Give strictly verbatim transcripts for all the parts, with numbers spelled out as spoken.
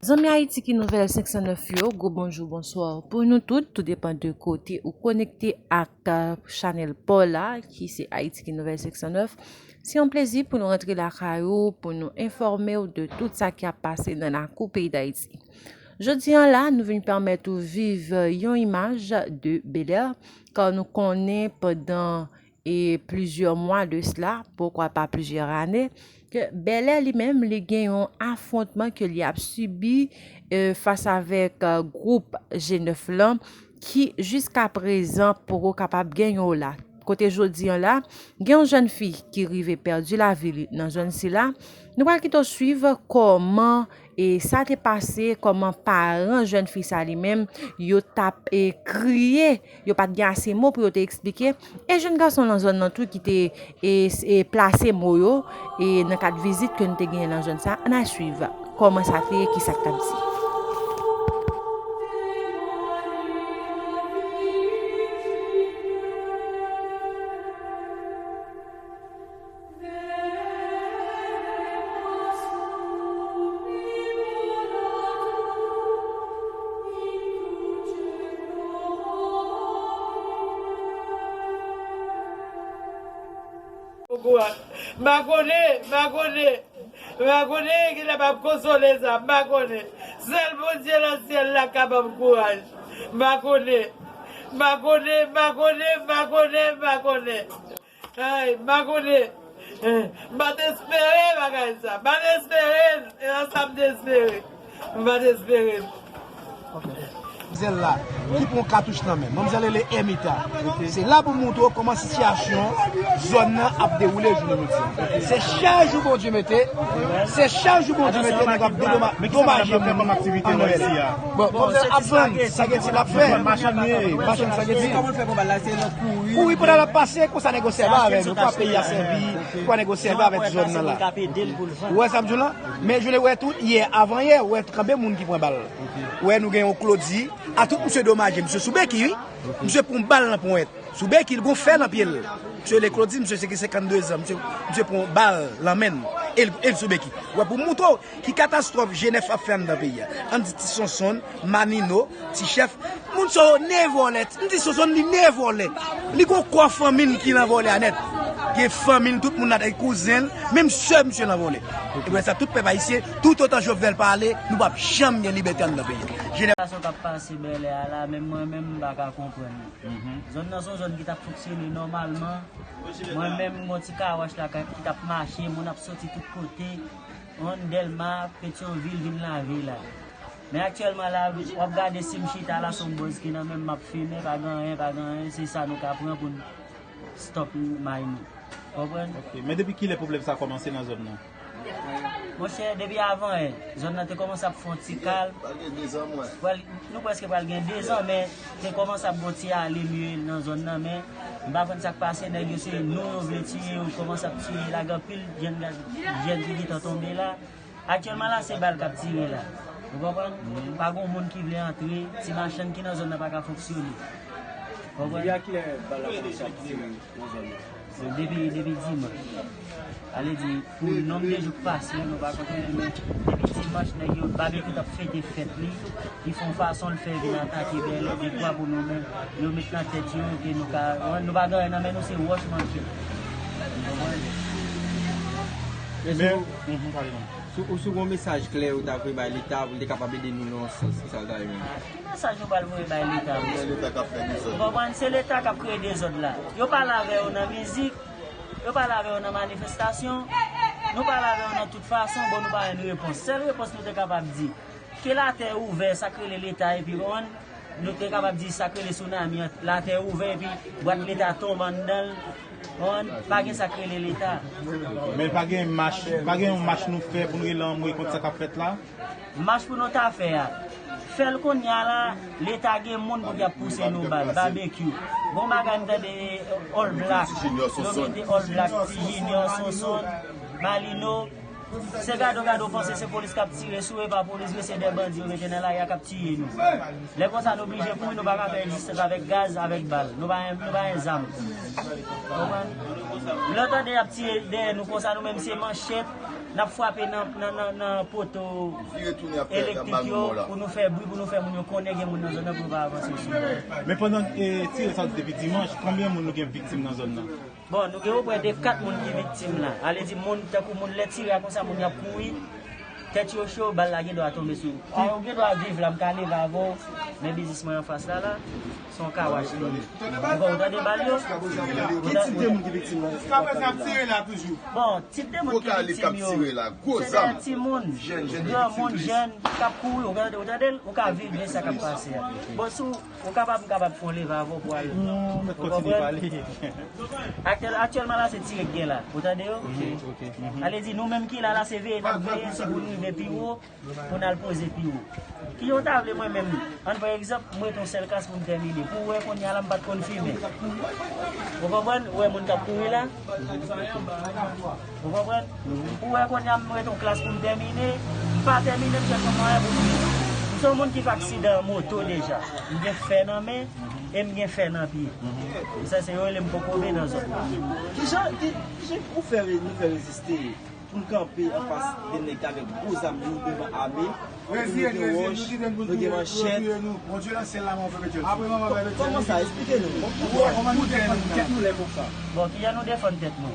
Zanmi Ayiti ki Nouvèl senk san nèf yo, gwo bonjou, bonswa pou nou tout, tou depan de kote ou konekte ak, euh, chanèl pa w la, ki se Ayiti ki Nouvèl senk san nèf. Se yon plezi pou nou rantre lakay ou, pou nou enfòme w de tout sa ki ap pase nan lakou peyi Dayiti. Jodi a la, nou vin pèmèt ou viv yon imaj de Bèlè, kan nou konnen pandan e plizyè mwa de sila, pokwa pa plizyè ane, ke Bèlè li menm, li gen yon afwontman ke li ap sibi, e, fas avèk, e, gwoup G nèf lan, ki jiska prezan poko kapab gen yon la. Kote jodi a la, gen yon jèn fi ki rive pèdi lavi li nan zòn sila. Nou pral kite w swiv kòman e sa te pase, kòman paran jèn fi sa li menm, yo t ap, e, kriye, yo pa t gen ase mo pou yo te eksplike. E jèn gason nan zòn nan tou ki te, e, s-, e, plase mo yo, e, nan kad vizit ke nou te genyen nan zòn sa, ann al swiv kòman sa te ye, ki sa k t ap di. Kouraj. M pa konnen, m pa konnen. M pa konnen ki lè m ap konsole sa, m pa konnen. Sèl Bondye nan syèl la ka ban m kouraj. M pa konnen. M pa konnen, m pa konnen, m pa konnen, m pa konnen. Ay, m pa konnen. M pa t espere bagay sa. M pa t espere l. E nan sa m te espere. M pa t espere l. Manmzèl la, ki pran katouch nan men. Manmzèl rele Ermita. Se la pou montre w kòman sitiyasyon zòn nan ap dewoule jounen jodi a. Se chak jou Bondye mete, se chak jou Bondye mete, nèg ap dedoma-, domaje moun an Nwèl. Bon, manmzèl ap vann, sa gen ti l ap fè. Machann, sa gen ti. Kouri pandan l ap pase, konsa nèg yo sèvi avè l. Ou kwè peyi a sèvi, ou kwè nèg yo sèvi avèk zòn nan la. Ou wè sa m di w la? Men jounen wè tou, yè, avan yè, ou wè kanpe moun ki pran bal. Ou wè nou gen yon Claudy, a tout misye domaje, misye sou beki, wi. Misye pran bal nan ponyèt. Sou beki, l gon fè nan pye l. Misye rele Claudy, misye se ki senkannde zan, misye, misye pran bal nan men l, e l, e l sou beki. Ou wè pou montre w ki katastwòf G nèf ap fè anndan peyi a. Ann di Ti Sonsonn, Manino, Ti Chèf, moun sa yo ne vòlè. M di Sonsonn li ne vòlè. Li gon kò fanmi l ki nan vòlè a nèt. Gen fanmi l, tout moun la, kouzen l, menm sè misye nan vòlè. E pou sa, tout pèp ayisyen, toutotan Jovenel pa ale, nou p ap janm gen libète anndan peyi a. Jenè- Sa k ap pase Bèlè a la, menm mwen menm, m pa ka konprann. Zòn nan se yon zòn ki t ap fonksyone nòmalman. Mwen menm, m gon ti kawòch la ka, ki t ap mache, moun ap soti tout kote. Yon Dèlma, Petyonvil vin lave la. Men aktyèlman la, w ap gade si m chita la, se yon bòz ki nan men m, m ap fimen, pa gen anyen, pa gen anyen, se sa nou ka pran pou n stòp may nou. Konprann? Ok, men depi kilè pwoblèm sa kòmanse nan zòn nan? Monchè, depi avan yè, zòn nan te kòmanse ap fè yon ti kalm. Pral, nou prèske pral gen dezan, men te kòmanse ap gon ti ale mye nan zòn nan, men m pa konn sa k pase, nèg yo se nou yo vle tiye, yo kòmanse ap tiye, lage anpil jèn, jèn ki gentan tonbe la. Aktyèlman la, se bal k ap tire la. Ou konprann? Pa gon moun ki vle antre, ti machann ki nan zòn nan pa ka fonksyone. Konprann? Depi a kilè bal la kòmanse ap tire nan zòn nan? Bon, depi, depi dimanch. Ale di, pou nonb de jou k pase, nou pa konte, men depi dimanch, nèg yo, babekyou t ap fete fèt li. Li fè yon fason, l fè vin atake Bèlè, dekwa pou nou menm, yo met nan tèt yo, ke nou ka, nou pa gen anyen nan men nou, se wòch manke. Men, mhm, pale non. Si w, si w gon mesaj klè ou ta vle bay Leta pou l te kapab ede nou nan yon sans, ki sa l ta ye menm? Ki mesaj nou pral voye bay Leta, mesye? Leta k ap fè dezòd. Ou konprann? Se Leta k ap kreye dezòd la. Yo pale avè yo nan mizik, yo pale avè yo nan manifestasyon, nou pale avè yo nan tout fason, bon, nou pa jwenn repons. Sèl repons nou te kapab di, ke latè ouvè, sa k rele Leta, epi, konprann, nou te kapab di sa k rele tsunami an, latè ouvè, epi bwat Leta tonbe anndan l, konprann, pa gen sa k rele Leta. Men pa gen mach, pa gen yon mach nou fè pou n rele anmwe kont sa k ap fèt la? Mach pou nou ta fè a, fè l kounye a la, Leta gen moun pou y ap pouse nou bal, babekyou. Bon bagay, m tande All Black, yo mete All Black, Ti Junior, Sonson, Malino. Se gade w gade w panse se polis k ap tire sou, e pa polis, men se de bandi yo mete nan lari a k ap tiye nou. Lè konsa nou blije kouri, nou pa ka fè rezistans avèk gaz, avèk bal. Nou pa gen, nou pa gen zam. Konprann? Lè w tande y ap tiye dèyè nou konsa, nou menm se manchèt, N ap frape nan, nan, nan, nan poto elektrik yo pou nou fè bri, pou nou fè moun yo konnen gen moun nan zòn nan pou yo pa avanse sou nou. Men pandan e, tire sa depi dimanch, konbyen moun nou gen viktim nan zòn nan? Bon, nou gen oprè de kat moun ki viktim la. Ale di moun, tankou moun lè tire a konsa, moun y ap kouri, tèt yo cho, bal la gen dwa tonbe sou. Ou gen dwa viv la, m ka leve avè w, men biznis mwen anfas la la, se yon kawach li ye. Ou konn, ou tande bal yo? Ki tip de moun ki viktim nan? Jiskaprezan ap tire la toujou. Bon, tip de moun ki viktim yo, se de timoun, granmoun, jèn, k ap kouri, ou tande, ou tande l, ou ka viv de sa k ap pase a. Bon, si w kapab, m kapab fè yon leve avè w pou al. Non, mèt kontinye pale. Aktyèl-, aktyèlman la, se tire k gen la. Ou tande yo? Ale di, nou menm ki la, la, se veye n ap veye, se pou n rive pi wo, pou n al poze pi wo. Ki jan w ta vle mwen menm? Ann pran egzanp, mwen ret yon sèl klas pou m tèmine. Pou w wè kounye a la, m pa t konn fimen. Ou konprann? Ou wè moun k ap kouri la? Ou konprann? Ou wè kounye a m ret yon klas pou m tèmine, m pa tèmine, m chèche yon mwayen pou m viv. M se yon moun ki fè aksidan moto deja. M gen fè nan men e m gen fè nan pye. E sa se yo rele m kokobe nan zòn nan. Kijan, ki, kijan ou fè re-, nou fè reziste pou n kanpe anfas de nèg avèk gwo zam yo, devan ame, nou gen wòch, nou gen manchèt. Kòman sa? Esplike nou. Kòman nou defann tèt nou lè konsa? Bon, kijan nou defann tèt nou?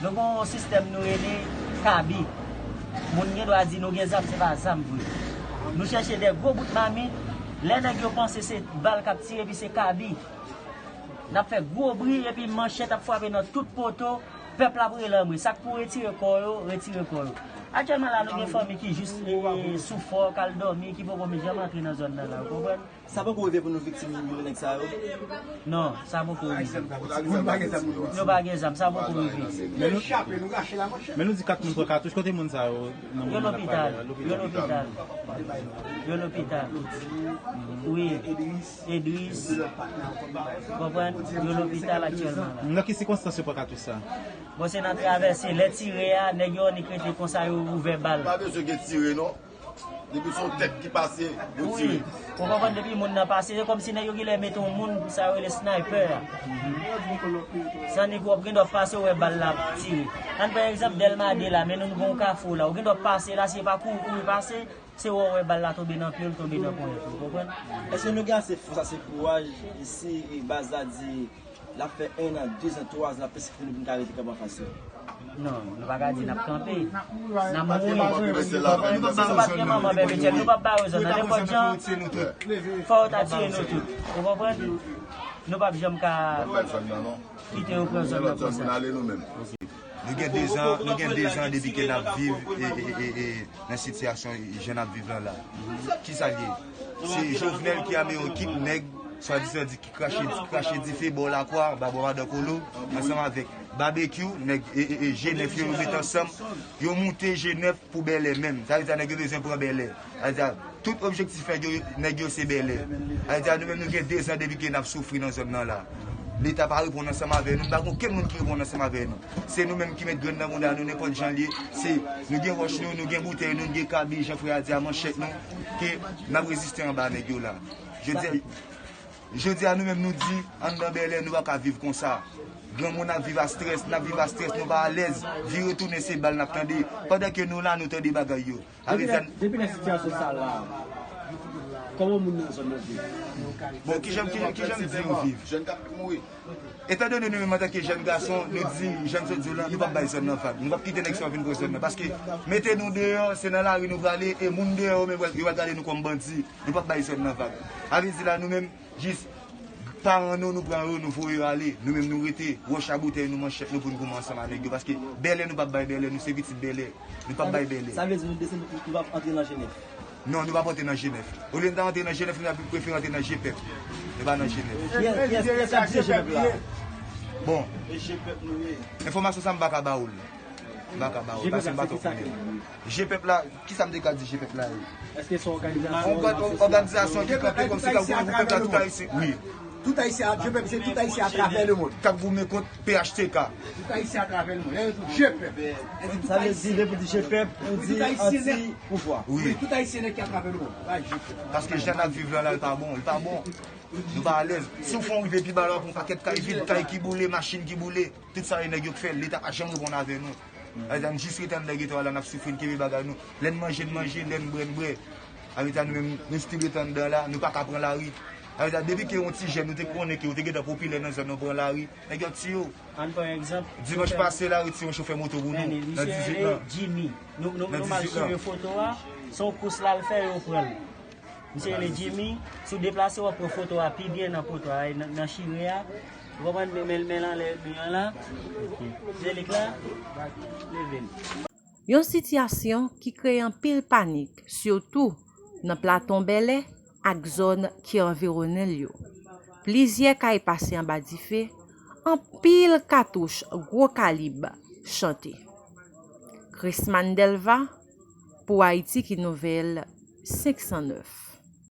Nou gen yon sistèm nou rele kabi. Moun gen dwa di nou gen zam, se pa zam vre. Nou chèche de gwo bout mamit. Lè nèg yo panse se bal k ap tire, epi se kabi. N ap fè gwo bri, epi manchèt ap frape nan tout poto. Pèp la ap rele anmwe. Sa k pou retire kò yo, retire kò yo. Aktyèlman la, nou gen fanmi ki jis, e, sou fò, k al dòmi, ki poko menm janm antre nan zòn nan la, ou konprann? Sa poko rive pou nou viktim youn nan nèg sa yo? Non, sa poko rive. Nou pa gen zam, sa poko rive. Men nou, men nou di kat moun pran katouch, kote moun sa yo nan moman n ap pale a? Yo lopital. Yo lopital. Wi. Edris. Konprann? Yo lopital aktyèlman la. Nan ki sikonstans yo pran katouch sa? Bon, se nan travèse. Lè tire a, nèg yo annik rete konsa, yo ouvè bal. Pa bezwen gen tire, non. Depi se yon tèt ki pase, yo tire. Wi. Ou konprann, depi moun nan pase, se kòmsi nèg yo genlè mete yon moun, sa yo rele sniper a. San nèg w ap gen dwa pase, w wè bal la ap tire. Ann pran egzanp Dèlma de la, men nou, nou gen yon kafou la. Ou gen dwa pase la, si e pa kouri, kouri pase, se wè w wè bal la tonbe nan pye w, l tonbe nan ponyèt ou, ou konprann? Èske nou gen ase fòs, ase kouraj, si baz la di l ap fè en an, de zan, twa zan, l ap pèsekite nou pou n ka rete kanpe anfas yo? Non, nou pa ka di n ap kanpe. N ap mouri. Si nou pa t gen manman pèpetyèl, nou p ap ba yo zòn nan. Nenpòt jan, fò yo ta tiye nou tout. Ou konprann? Nou p ap janm ka kite yo pran zòn nan konsa. Nou gen dezan, nou gen dezan depi ke n ap viv e, e, e, e, nan sitiyasyon jan n ap viv lan la. Kisa l ye? Se Jovenel ki ame yon ekip nèg, swadizan di ki krache, krache dife bò Lakwa, ba bò Madan Kolo, ansanm avèk Babekyou, nèg e, e, e, G nèf yo, yo met ansanm, yo moute G nèf pou Bèlè menm. Sa vle di nèg yo bezwen pran Bèlè. Sa vle di tout objektif nèg yo, nèg yo se Bèlè. Sa vle di nou menm nou gen dezan depi ke n ap soufri nan zòn nan la. Leta pa reponn ansanm avè nou, nou pa gen okenn moun ki reponn ansanm avè nou. Se nou menm ki met grenn nan bounda nou, nenpòt jan l ye. Se, nou gen wòch nou, nou gen boutèy nou, nou gen kabi, jan frè a di a, manchèt nou, ke n ap reziste anba nèg yo la. Jodi a, jodi a nou menm nou di, anndan Bèlè, nou pa ka viv konsa. Granmoun ap viv a strès, n ap viv a strès, nou pa alèz. Vire tounen se bal n ap tande. Pandan ke nou la, nou tande bagay yo. Depi lè, depi lè sitiyasyon sa la, kòman moun nan zòn nan viv? Bon, kijan, kijan, kijan m di yo viv? Jèn k ap mouri. Etandone nou menm antanke jèn gason, nou di, jan m sot di w lan, nou p ap bay zòn nan vag. Nou p ap kite nèg sa yo vin pran zòn nan. Paske mete nou deyò, se nan lari nou prale, e moun deyò yo menm, yo pral gade nou kòm bandi. Nou p ap bay zòn nan vag. Sa vle di la, nou menm, jis paran nou, nou pran yo, nou voye yo ale. Nou menm, nou rete, wòch a boutèy nou, manchèt nou pou n goumen ansanm a nèg yo. Paske Bèlè, nou p ap bay Bèlè, nou se pitit Bèlè. Nou p ap bay Bèlè. Sa vle di nou desann, nou p ap antre nan G nèf? Non, nou p ap antre nan G nèf. Olye n ta antre nan G nèf, nou ta prefere antre nanG pèp. Nou pa nan G nèf. Kiyès, kiyès, kiyès k ap dirije G pèp la? Bon. Enfòmasyon sa m pa ka ba w l. M pa ka ba w l, paske m pa twò konnen. G pèp la, kisa m te ka di G pèp la ye? Èske se yon òganizasyon? Yon òganizasyon ki kanpe kòmsi k ap goumen pou pèp la, tout Ayisyen. Wi. Tout Ayisyen, G pèp, se tout Ayisyen atravè lemonn. K ap goumen kont P H T K. Tout Ayisyen atravè lemonn. Lè yo di G pèp. Sa vle di, lè pou di G pèp, ou di anti pouvwa. Wi. Wi, tout Ayisyen nèt ki atravè lemonn. Pa G pèp. Paske jan n ap viv lan la, l pa bon, l pa bon. Nou pa alèz. Si w fè yon rive pi ba la, w ap wè yon pakèt kay vid, kay ki boule, machin ki boule. Tout sa yo nèg yo k fè l, Leta pa janm reponn avè nou. Sa vle di, n jis rete anndan geto a la, n ap soufri, n kenbe bagay nou. Lè n manje, n manje, lè n bwè, n bwè. Sa vle di, nou menm, nou still rete anndan la, nou pa ka pran lari. Sa vle di, depi ke yon ti jèn, nou te konnen ke ou te gentan popilè nan zòn nan, pran lari, nèg yo ap tiye w. Ann pran egzanp. Dimanch pase la, yo tiye yon chofè moto pou nou, nan dizwit lan. Jimmy. Nou, nou, nou mal swiv foto a. Se yon kous l al fè, yo pran l. Misye rele Jimmy. Si w deplase, w ap pran foto a pi byen nan poto a, nan, nan chire a. Ou konprann? Men, men, men l anlè mi an la. Se lik la. Leve l. Yon sitiyasyon ki kreye anpil panik, sitou nan Platon Bèlè ak zòn ki anviwonnen l yo. Plizyè kay pase anba dife, anpil katouch gwo kalib chante. Chrisman Delva, pou Ayiti ki Nouvèl, senk san nèf.